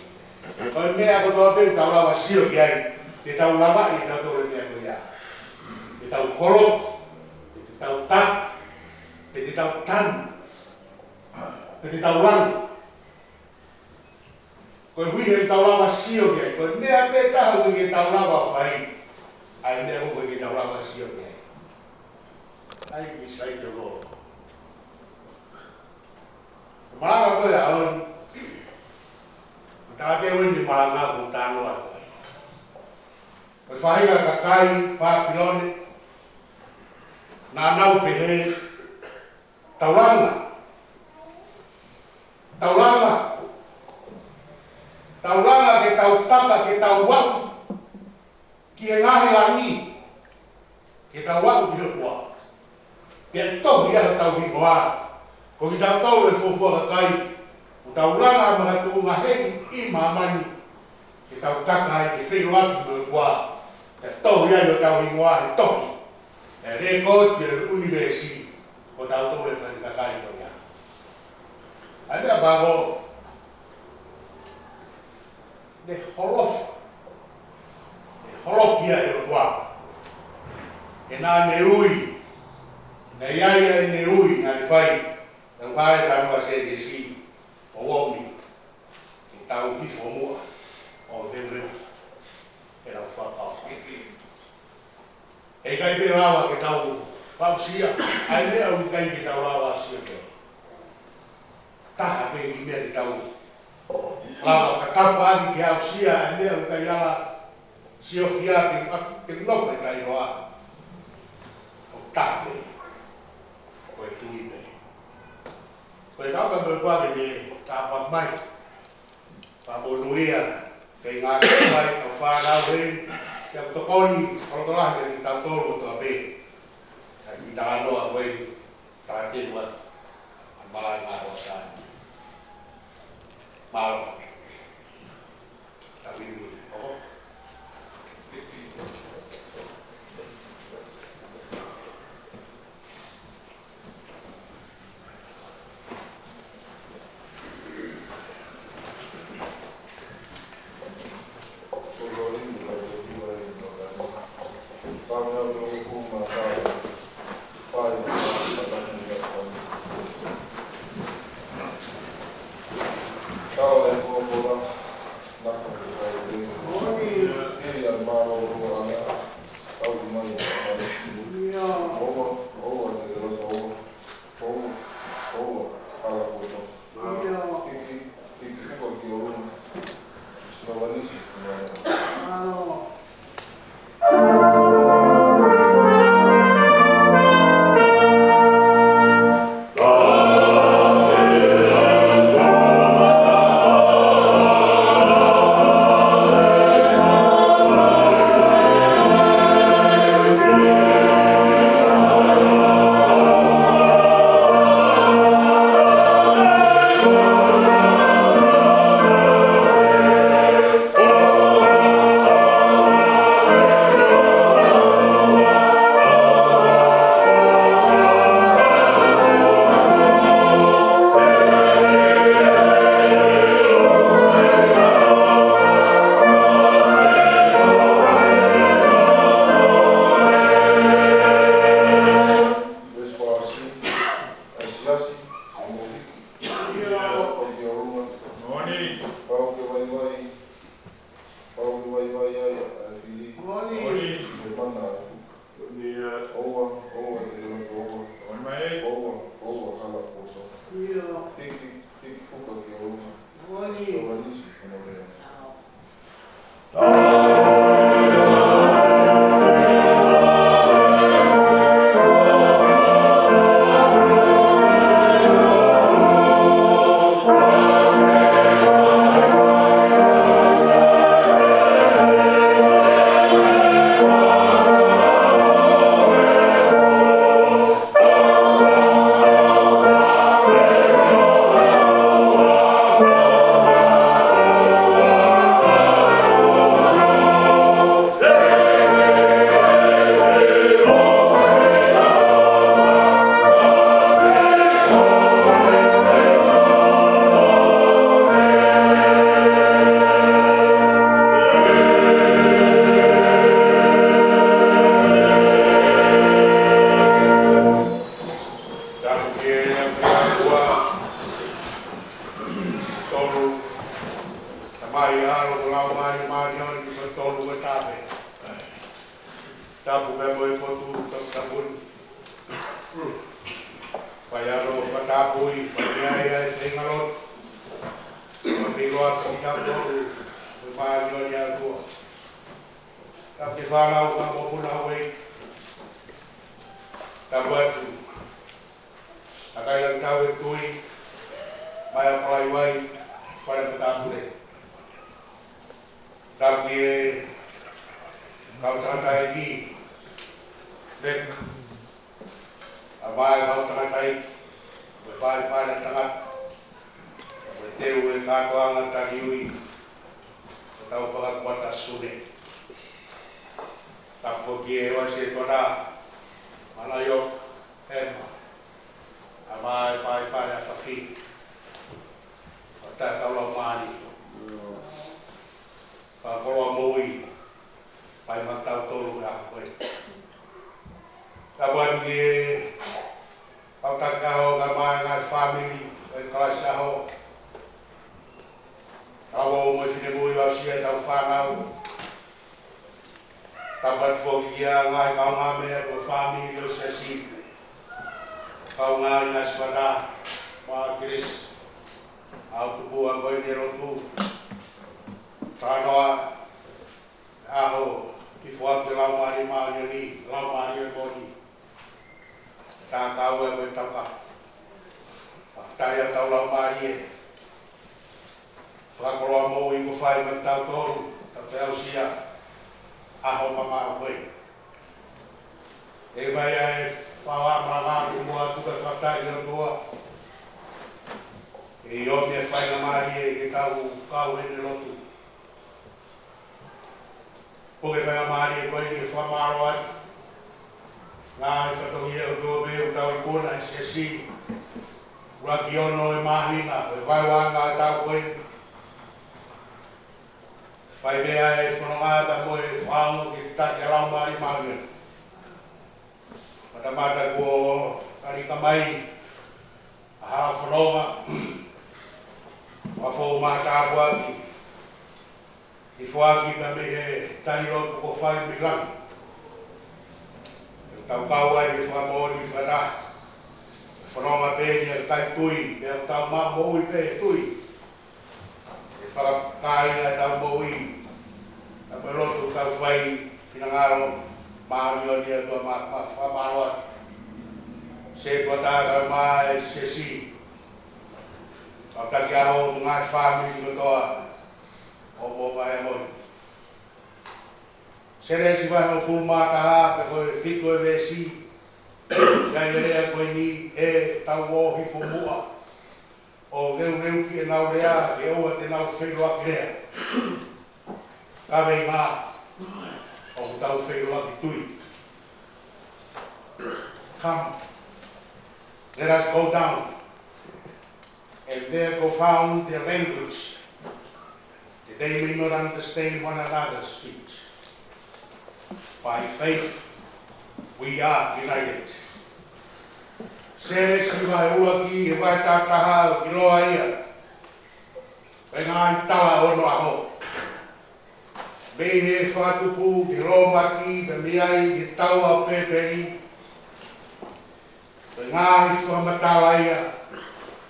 Ko e meʻa kotoa pē ʻoku tau lava sio ki ai, ke tau lava ʻe tautolu e meʻa ko ia. Ke tau holo, ke tau ta, ke tau tanu. Pea te tau langa. Koeʻuhi he tau lava sio ki ai. Ko e meʻa pē taha ʻoku ʻikai ke tau lava fai. ʻA e meʻa ʻoku ʻikai ke tau lava sio ki ai. ʻAi ki sai te lo. Malanga ko e ʻaho ni. Ko e taha pē ʻeni malanga ko e talanoa ko ē. Ko e faʻahinga kakai Papilone. Naʻa nau pehē. Tau langa. Tau langa. Tau langa ke tau kaka, ke tau aʻu ki he ngaahi langi. Ke tau aʻu ki he ʻOtua. Pea tohi ai hotau hingoa. Ko kitautolu e fuofua kakai. ʻOku tau langa ʻa e makatuʻunga heni ʻi māmani. Ke tau kaka ai ke feʻiloaki mo e ʻOtua. Pea tohi ai hotau hingoa he tohi. He lēkooti ʻo e ʻunivēsi, ko tautolu e faʻahinga kakai ko ia. ʻA ia pea ko e holofa. ʻE holoki ia ʻe he ʻOtua. He naʻa ne ui. Naʻe ʻi ai ʻene ui, naʻa ne fai. Naʻa ne fai e talanoa Sēnesi, ʻo ʻomi. Ke tau hifo muʻa, ʻo veuveu. Ke tau fakapapau. ʻE ʻikai pē lava ke tau aʻusia ʻa e meʻa ʻoku ʻikai ke tau lava sio ki ai. Taha pē kiʻi meʻa ke tau lava ke tapa ʻaki ke aʻusia ʻa e meʻa ʻoku ʻikai ala Siofia ke, ke nofo ʻi Tailoa. ʻO tape. Ko e tui pē. Ko e kau ka pē pake ne tāpa mai. Pea monūʻia, feinga ke mai, kau fānau heni, ke tokoni, ʻo lotolahi ke tau tolu kotoa pē. Ka ki talanoa ko e, tā ke ua, a malai ngā hoa sāni. Mālō. Ka wini wini. ʻOho. ʻOua, ʻoua te ke loto, ʻoua. ʻOua, ʻoua, hala kuo toka. Hiki, hiki fuka ki ʻolunga. Siva Vanisi, Pau ke vaivai, pau ke vaivai ai, ʻa e fili. Moʻoni. Ke mana ai fuka. ʻOua, ʻoua te ke loto, ʻoua. ʻOua, ʻoua, hala kuo toka. Hiki, hiki fuka ki ʻolunga. Siva Vanisi, hono lea. Tapu ki he ʻEiki ʻa e ʻOtua, tolu, Tamai, ʻAlo, mo e Laumālie Māʻoniʻoni, ko e tolu ʻo e tape. Tapu pea mo e potu toputapu ni. Fai ʻa hono fakatapui, fai ai ʻa e feinga lotu. Fai loa ki he tolu, mo e māʻoniʻoni ʻa e ʻOtua. Tapu ki he fānau, ka mo puna ʻo e. Tapu atu. ʻA e kakai ʻo e tui, mai ʻa Palaiwai, fale mo e tāpule. Tapu ki he kau tangataʻeiki, Leka, ʻa e kau tangataʻeiki, mo e faifai ʻa e tangata, mo e teu e kātoanga taliui, ʻo e tau fakakuata Sune. Tapu ki he ʻosi e kona, Manaio, Hema, ʻa e faifai ʻa Fafi, ʻo e tau lau mani. Fakakoloa moʻui, fai maʻatautolu ʻa ko ē. Tapu atu ki he kau taki ʻaho, ka mai ngaahi fāmili, ʻo e kalasi ʻaho. Ka ʻoku mo e finemui ʻo aʻusia ʻetau fānau. Tapu atu foki ki he ngaahi kaungāmeʻa ko e fāmili ʻo e siasi. Kaungā ʻi Nasivata, mo ʻAkilisi. ʻA e tupu ʻa ko eni e lotu. Talanoa, ʻaho, ki he foaki ʻa e Laumālie Māʻoniʻoni, Laumālie moʻoni. Tākau ē ko e tauka. Fakafetaʻi ʻa e tau Laumālie. Fakakoloa moʻui kuo fai maʻa kitautolu, tau te aʻusia ʻaho mamaʻo ko ē. ʻE fai ai e pau ʻa e malanga kuo mua atu ka fakafetaʻi ʻOtua. ʻE ʻomi e faingamālie ke tau kau ʻi he lotu. Ko e faingamālie ko eni ke fakamālō atu. Ngaahi fatongia ʻo e ʻOtua pē ʻoku tau ikuna ʻi he siasi. ʻUluaki ono ʻo e māhina, ko e vaeuaʻanga ʻo e taʻu ko eni. Fai pē ʻa e fononga pea mo e fakaongo ke taki ʻa e Laumālie Māʻoniʻoni. Matamata kuo kalika mai ʻa e fononga. Fakafou mai tāpuaki. ʻI he foaki pē mei he tali lotu kuo fai mei langi. ʻE tau kau ai he fakamoʻoni fakataha. Fononga pē eni ʻa e kakai tui, pea tau maʻu moʻui pē he tui. ʻE fakafetaʻi ʻa e tau moʻui. ʻA e lotu tau fai finangalo, māʻoniʻoni ʻa e ʻOtua ma, ma fakamālō atu. Sētuata kae ʻumaʻā e siasi. Fakafetaʻi ʻa e ngaahi fāmili kotoa ʻo Moʻunga Heamoni. Sēnesi vahe hongofulu mā taha pea ko e fitu ʻo e veesi. ʻI ai e lea ko eni ʻe tau ō hifo muʻa ʻo ngeungeu ki heʻenau lea, ʻe ʻoua te nau feʻiloaki lea. Kaveinga ʻoku tau feʻiloaki tui. Come, let us go down and there confound their language, that they may not understand one another's speech. By faith we are united. Sēnesi vahe ʻuluaki ki he vahe taha taha ʻoku ʻiloa ia ko e ngaahi tala ʻo onoʻaho. Mei he fakatupu ki he lōmaki, pea mei ai ki he taua ʻo Pēpeli, ko e ngaahi fakamatala ia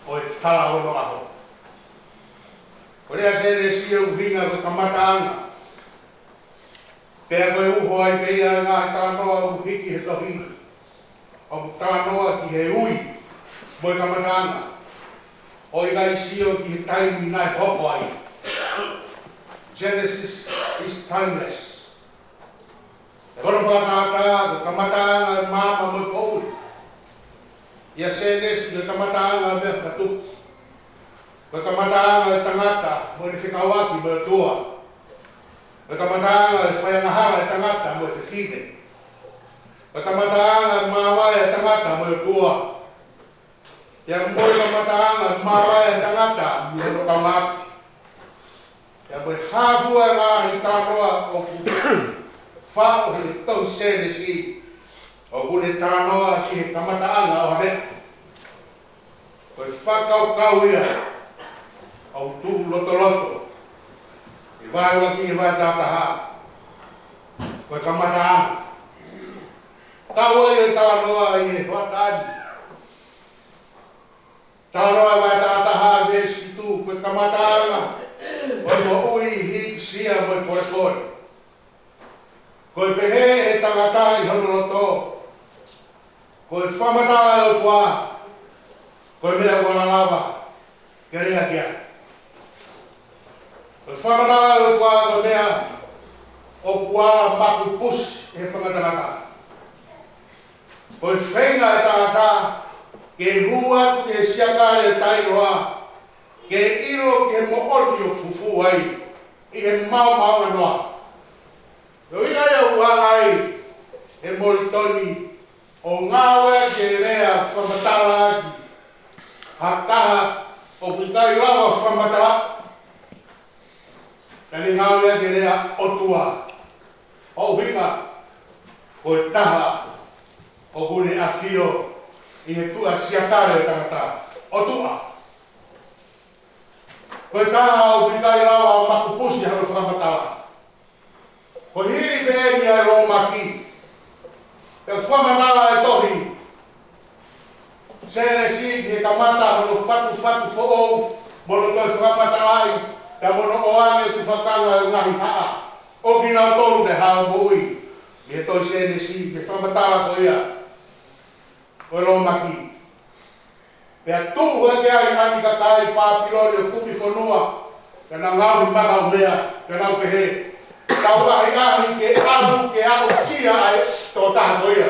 ʻo e tala ʻo onoʻaho. Ko e lea Sēnesi ʻoku ʻuhinga ko e kamataʻanga. Pea ko e uho ai pē ia ʻa e ngaahi talanoa ʻoku hiki he tohi. ʻOku talanoa ki he ui mo e kamataʻanga. ʻOku ʻikai sio ki he taimi naʻe hoko ai. Genesis is timeless. ʻE hono fakatātā, ko e kamataʻanga ʻo e maama mo e poʻuli. ʻIa Sēnesi, ko e kamataʻanga ʻo e meʻa fakatupu. Ko e kamataʻanga ʻo e tangata mo ʻene fekauʻaki mo e ʻOtua. Ko e kamataʻanga ʻo e faiangahala ʻa e tangata mo e fefine. Ko e kamataʻanga ʻo e māvae ʻa e tangata mo e ʻOtua. ʻIa mo e kamataʻanga ʻo e māvae ʻa e tangata mei hono kaungāʻapi. ʻIa mo e hā fua e ngaahi talanoa ʻoku faʻo he tohi Sēnesi, ʻoku ne talanoa ki he kamataʻanga ʻo ha meʻa. Ko e fakakaukau ia ʻoku tuʻu lotoloto ʻi he vahe ʻuluaki ki he vahe taha taha. Ko e kamataʻanga. Tau ʻai ʻo talanoa ʻi he hoʻatā ni. Talanoa vahe taha taha veesi fitu, ko e kamataʻanga ʻo e moʻui, hīkisia mo e polepole. Ko e pehē ʻe he tangata ʻi hono loto, ko e fakamatala ʻa e ʻOtua, ko e meʻa ʻoku ala lava ke lea ki ai. Ko e fakamatala ʻa e ʻOtua ko e meʻa ʻoku ala makupusi ʻe he fanga tangata. Ko e feinga ʻa e tangata ke hū atu ki he siakale ʻo e taʻeʻiloa, ke ʻilo ki he moʻoni ʻoku fufū ai ʻi he maomaonganoa. Ko e ʻuhinga ia ʻoku hanga ai ʻe Molitoni ʻo ngāueʻaki e lea fakamatala ʻaki ha taha ʻoku ʻikai lava fakamatala. Naʻa ne ngāueʻaki e lea ʻOtua, ʻo ʻuhinga ko e taha ʻoku ne ʻafio ʻi he tuʻa siakale ʻo e tangata. ʻOtua. Ko e taha ʻoku ʻikai lava makupusi hano fakamatala. Ko e hili pē eni ʻa e lōmaki, pea fakamatala e tohi Sēnesi ki he kamata hono fatufatu foʻou, mo hono toe fakamatalaʻi, pea mo hono ʻoange tufakanga ʻo e ngaahi haʻa. ʻo kinautolu naʻe hao moʻui ʻi he tohi Sēnesi, ʻi he fakamatala ko ia ʻo e lōmaki. Pea tuʻu hake ai ʻa e kakai Pāpilone ʻo kumi fonua, pea nau ngaohi makaʻumeʻa, pea nau pehē, Tau ʻahiʻahi ke ʻalu ke aʻusia ʻa e tokotaha ko ia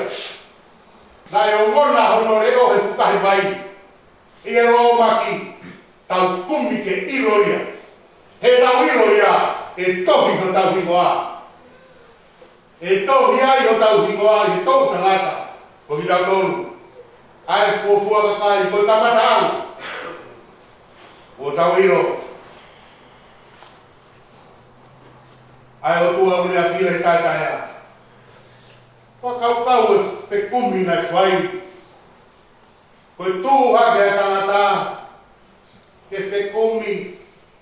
naʻe ongona hono leʻo he fukahi vai ʻi he lōmaki, tau kumi ke ʻilo ia. He tau ʻilo ia, ʻe tohi hotau hingoa. ʻE tohi ai hotau hingoa ʻi he toʻutangata, ko kitautolu, ʻa e fuofua kakai, ko e kamataʻanga. ʻO tau ʻilo ʻa e ʻOtua ʻoku ne ʻafio he taʻetaʻeʻaho. Fakakaukau e fekumi naʻe fai. Ko e tuʻu hake ʻa e tangata ke fekumi,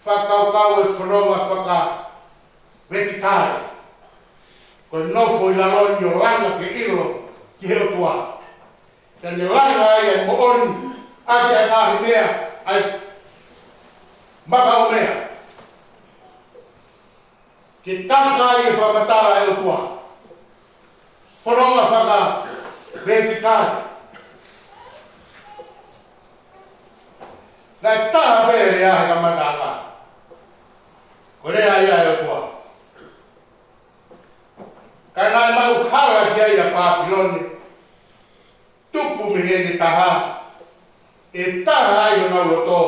fakakaukau e fononga fakavetikale. Ko e nofo ʻi lalo ni ʻo langa ke ʻilo ki he ʻOtua. Pea ne langa ai ʻa e moʻoni ʻaki ʻa e ngaahi meʻa, ʻa e makaʻumeʻa, ke taka ai e fakamatala ʻa e ʻOtua. Fononga fakavetikale. Naʻe taha pē lea he kamataʻanga. Ko e lea ia ʻa e ʻOtua. Ka naʻe maʻu hala ki ai ʻa Pāpilone. Tupu mei heʻene taha, ʻe taha ai honau loto,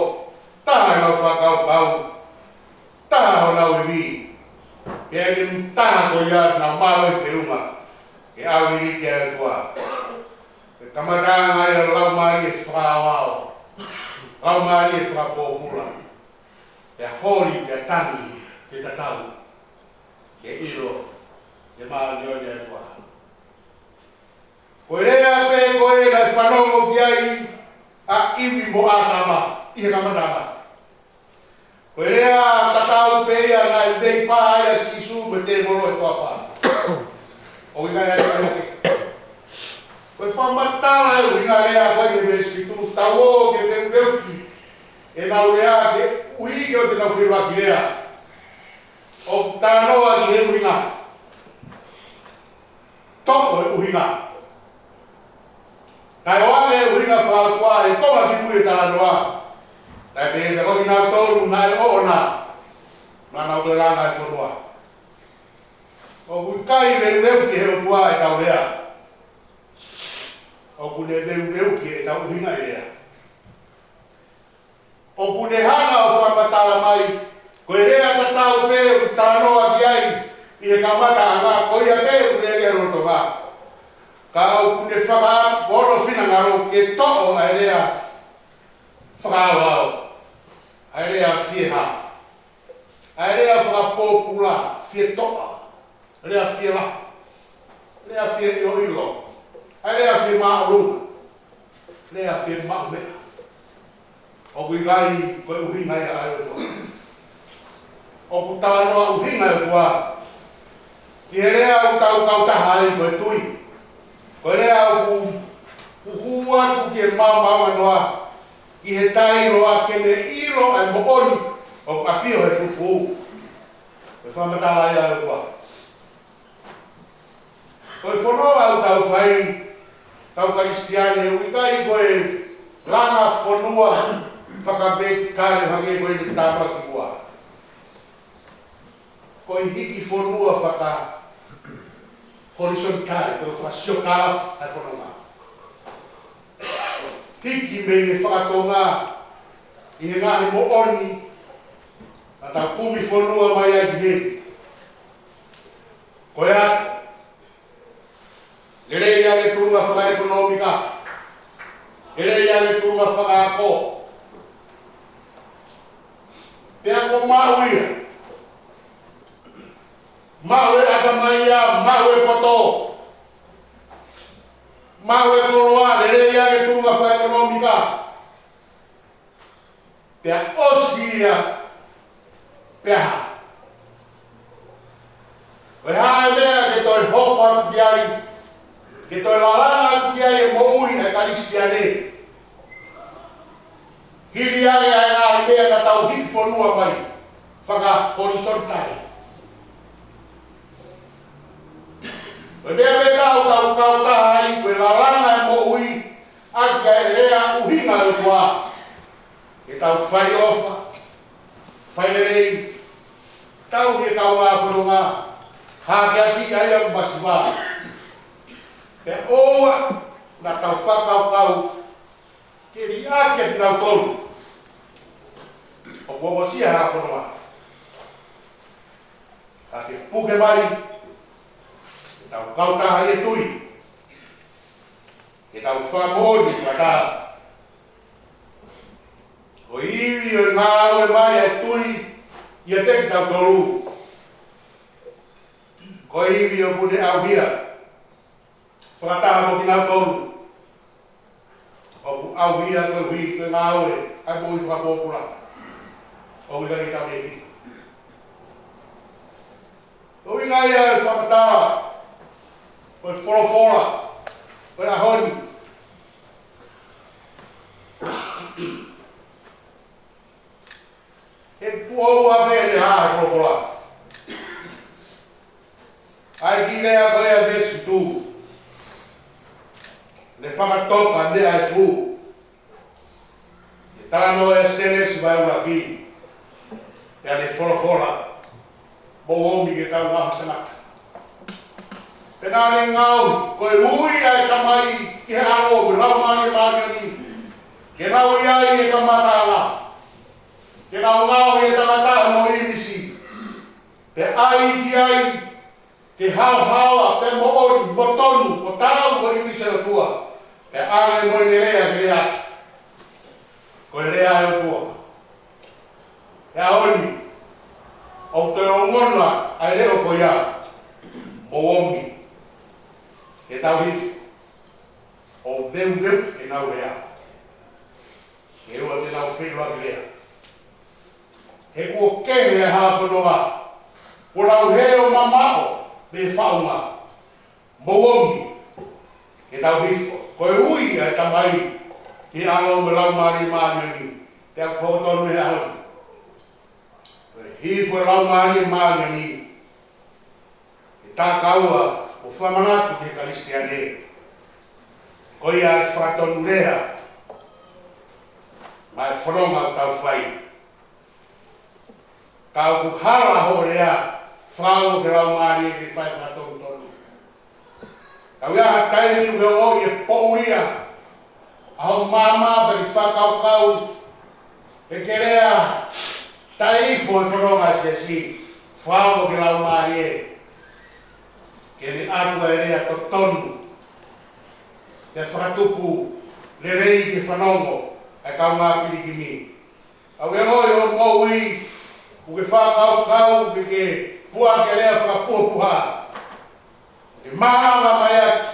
taha honau fakakaukau, taha honau ivi. Pea ʻi he taha ko ia naʻa nau mālohi feʻunga ke ʻauliliki ʻa e ʻOtua. Pea kamataʻanga ia ʻo e laumālie fakaaoao, laumālie fakapōpula. Pea holi, pea tangi, pea tatau ke ʻilo e māʻoniʻoni ʻa e ʻOtua. Ko e lea pē ko ē naʻe fanongo ki ai ʻa ʻIvi mo ʻĀtama ʻi he kamataʻanga. Ko e lea tatau pē ia naʻe veipā ai ʻa Sīsū mo e tēvolo he toafa. ʻOku ʻikai ha lea ke. Ko e fakamatala e ʻuhinga lea ko ē he veesi fitu, tau ō ke veuveuki ʻenau lea koeʻuhi ke ʻoua te nau feʻiloaki lea. ʻOku talanoa ki he ʻuhinga. Toʻo e ʻuhinga. Kae ʻoange e ʻuhinga fakaʻotua he konga kimui e talanoa. Kae pehē ko kinautolu naʻe ʻoʻona, naʻa nau toe langa e fonua. ʻOku ʻikai veuveuki ʻe he ʻOtua ʻetau lea. ʻOku ne veuveuki ʻetau ʻuhinga e lea. ʻOku ne hanga ʻo fakamatala mai, ko e lea tatau pē ʻoku talanoa ki ai ʻi he kamataʻanga, ko ia pē ʻoku lea ki he lolotonga. Ka ʻoku ne fakaʻamu hono finangalo ke toʻo ʻa e lea fakaaoao, ʻa e lea fiehā, ʻa e lea fakapōpula, fietoʻa, lea fielahi, lea fieʻiloʻilo, ʻa e lea fiemāʻolunga, lea fiemaʻumeʻa. ʻOku ʻikai ko e ʻuhinga ia ʻa e ʻOtua. ʻOku talanoa ʻuhinga e ʻOtua ʻi he lea ʻoku tau kautaha ai ko e tui. Ko e lea ʻoku huhū atu ki he maomaonganoa, ʻi he taʻeʻiloa ke ne ʻilo ʻa e moʻoni ʻoku ʻafio he fufū. Ko e fakamatala ia ʻa e ʻOtua. Ko e fononga ʻoku tau fai, kau Kalisitiane, ʻoku ʻikai ko e langa fonua fakavetikale hangē ko eni naʻe talanoa ki muʻa. Ko e hiki fonua fakahorisontale, ko e fakasiokālapu ʻa e fononga. Hiki mei he fakatonga ʻi he ngaahi moʻoni naʻa tau kumi fonua mai ai ki heni. Ko ia, lelei ange tuʻunga fakaʻekonōmika, lelei ange tuʻunga fakaako. Pea ko e maʻu ia, maʻu e ʻatamai ia, maʻu e poto, maʻu e koloa, lelei ange tuʻunga fakaʻekonōmika. Pea ʻosi ia, pea hā? Ko e hā e meʻa ke toe hoko atu ki ai, ke toe lalanga atu ki ai e moʻui ʻa e Kalisitiane? Hili ange ʻa e ngaahi meʻa naʻa tau hiki fonua mai, fakahorisontale. Ko e meʻa pē ʻoku tau kautaha ai ko e lalanga e moʻui ʻaki ʻa e lea ʻuhinga ʻo e ʻOtua. Ke tau fai ʻofa, fai lelei, tauhi e kaungā fononga, hākeakiʻi ʻa ia ʻoku masiva. Pea ʻoua naʻa tau fakakaukau ke liʻaki ʻa kinautolu ʻoku ongosia ha fononga. Ka ke puke mai, ke tau kautaha ʻi he tui, ke tau fakamoʻoni fakataha. Ko e ivi ʻo e ngāue mai ʻa e tui ʻiate kitautolu, ko e ivi ʻoku ne ʻauhia fakataha mo kinautolu ʻoku ʻauhia koeʻuhi ko e ngāue ʻa e moʻui fakapōpula ʻoku ʻikai ke tau ʻi ai. Ko e ʻuhinga ia e fakamatala ʻo e folofola ʻo e ʻaho ni. He kuo ʻoua pē ʻene hā he folofola. ʻA e kiʻi lea ko ia veesi tu, ne fakatoka meʻa ʻe fū. He talanoa ʻa Sēnesi vahe ʻuluaki, pea ne folofola, mou omi ke tau ngaohi tangata. Pea naʻa ne ngaohi, ko e ui ʻa e Tamai ki he ʻAlo mo e Laumālie Māʻoniʻoni, ke nau ʻi ai ʻi he kamataʻanga. Ke nau ngaohi e tangata ʻi hono ʻīmisi, pea ʻai ki ai ke haohaoa, pea moʻoni, mo tonu, mo taau ko e ʻīmisi ʻo e ʻOtua. Pea ʻange mo ʻene lea ke leaʻaki, ko e lea ʻa e ʻOtua. He ʻaho ni, ʻoku toe ongona ʻa e leʻo ko ia, mou omi ke tau hifo ʻo veuveu ʻenau lea, ke ʻoua te nau feʻiloaki lea. He kuo kehe ʻa e hā fononga, kuo nau hē ʻo mamaʻo mei he faʻunga. Mou omi ke tau hifo, ko e ui ʻa e Tamai ki he ʻAlo mo e Laumālie Māʻoniʻoni. Pea ko hono tonu he ʻaho ni, ko e hifo e Laumālie Māʻoniʻoni, ʻe takaua ʻo fakamanatu ki he Kalisitiane, ko ia ʻa e fakatonulea maʻa e fononga ʻoku tau fai. Ka ʻoku hala hoʻo lea, fakaongo ki he Laumālie ke fai fakatonutonu. Ka ʻi ha taimi ʻoku ke ongoʻi ʻe poʻuli ʻa hoʻo maama pe ke fakakaukau ke ke lea taʻeʻofa he fononga ʻa e siasi, fakaongo ki he Laumālie ke ne ʻatu ʻa e lea totonu, ke fakatupu lelei ke fanongo ʻa e kaungā pilikimi. Ka ʻoku ke ongoʻi hoʻo moʻui, ʻoku ke fakakaukau ke ke puʻaki e lea fakapuhapuha, ke maʻanga mai ʻaki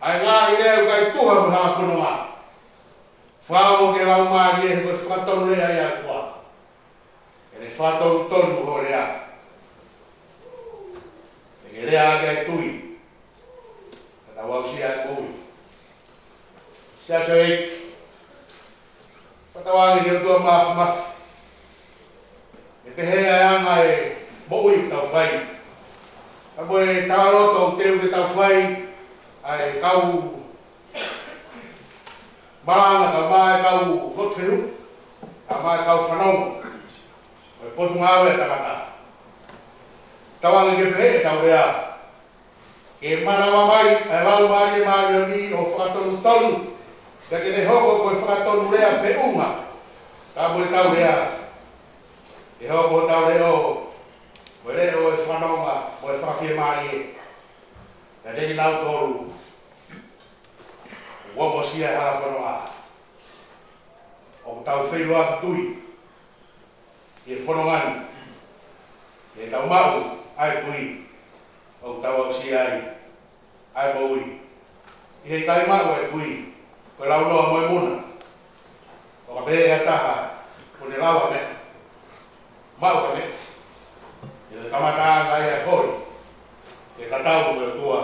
ʻa e ngaahi lea ʻoku ʻikai tuha mo e hā fononga. Fakaongo ki he Laumālie he ko e fakatonulea ia ʻa e ʻOtua. Ke ne fakatonutonu hoʻo lea. Ke ke lea ʻaki ʻa e tui, ka tau aʻusia ʻa e moʻui. Siasi ē, fakatauange ki he ʻOtua Māfimafi, ʻe pehē ʻa e anga e moʻui ʻoku tau fai. Ka ko e talaloto ʻoku teu ke tau fai, ʻa e kau malanga, kae ʻumaʻā e kau lotu fehuʻi, kae ʻumaʻā e kau fanongo ʻo e Potungāue ʻa Tangata. Tauange ke pehē ʻetau lea, ke manava mai ʻa e Laumālie Māʻoniʻoni ʻo fakatonutonu, pea ke ne hoko ko e fakatonulea feʻunga ka mo ʻetau lea, ke hoko hotau leʻo ko e leʻo ʻo e fononga mo e fakafiemālie. Ka te kinautolu ʻoku ongosia e hā fononga, ʻoku tau feʻiloaki tui ʻi he fononga ni, ke tau maʻu ʻa e tui, ʻoku tau aʻusia ai ʻa e moʻui. ʻI he ʻikai maʻu ʻa e tui, ko e launoa mo e muna. ʻO ka pehē ʻe ha taha, kuo ne lau ʻa e meʻa, maʻu ʻa e meʻa, ʻi he kamataʻanga ia ʻo e holi, ke tatau mo e ʻOtua,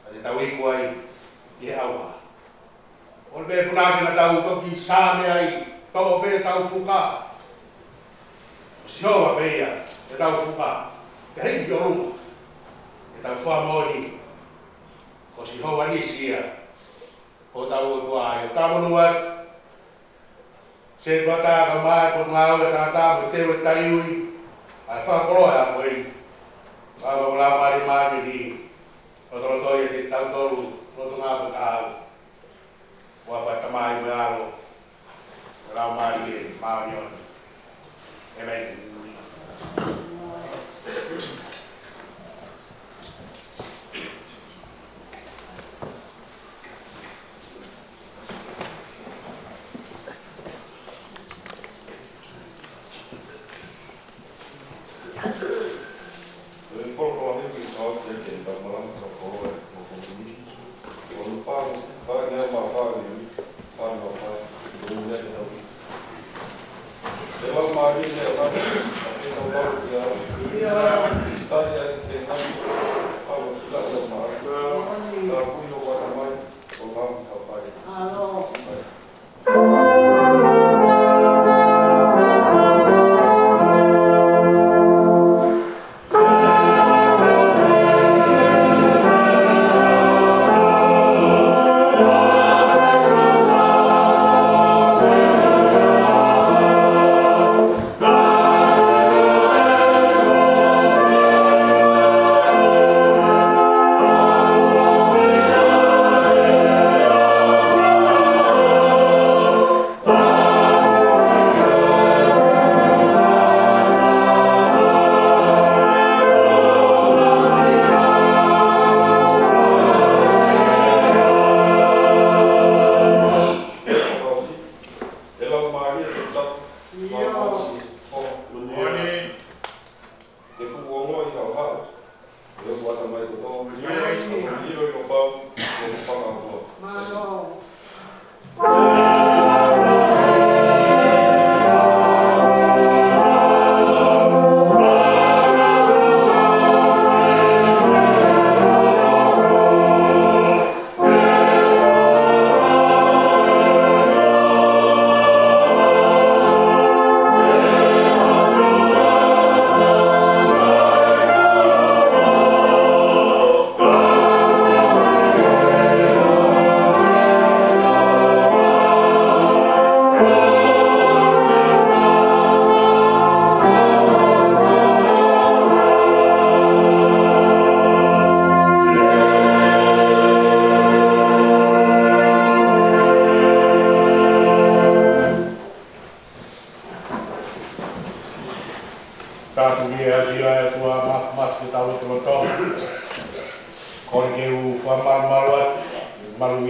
ka te tau iku ai ʻi he ʻauha. ʻOku pehē punake naʻa tau toki same ai, toʻo pē ʻetau fuka. Ko Sihova pē ia ʻetau fuka, ke hiki ki ʻolunga. Ke tau fakamoʻoni ko Sihova Nisi ia ko hotau ʻOtua, ʻio, tau monū atu. Sētuata, kae ʻumaʻā e Potungāue ʻa Tangata mo e Teu ʻo e Taliui, ʻa e fakakoloa ko eni. Pea mo e Laumālie Māʻoniʻoni, lotoloto ʻiate kitautolu, lolotonga pē ʻetau huafa ʻo e Tamai mo e ʻAlo mo e Laumālie Māʻoniʻoni. ʻĒmeni. Tapu ki he ʻEiki ʻa e ʻOtua Māfimafi ʻo hotau lotolotonga. Kole ke u fakamalumalu atu, malu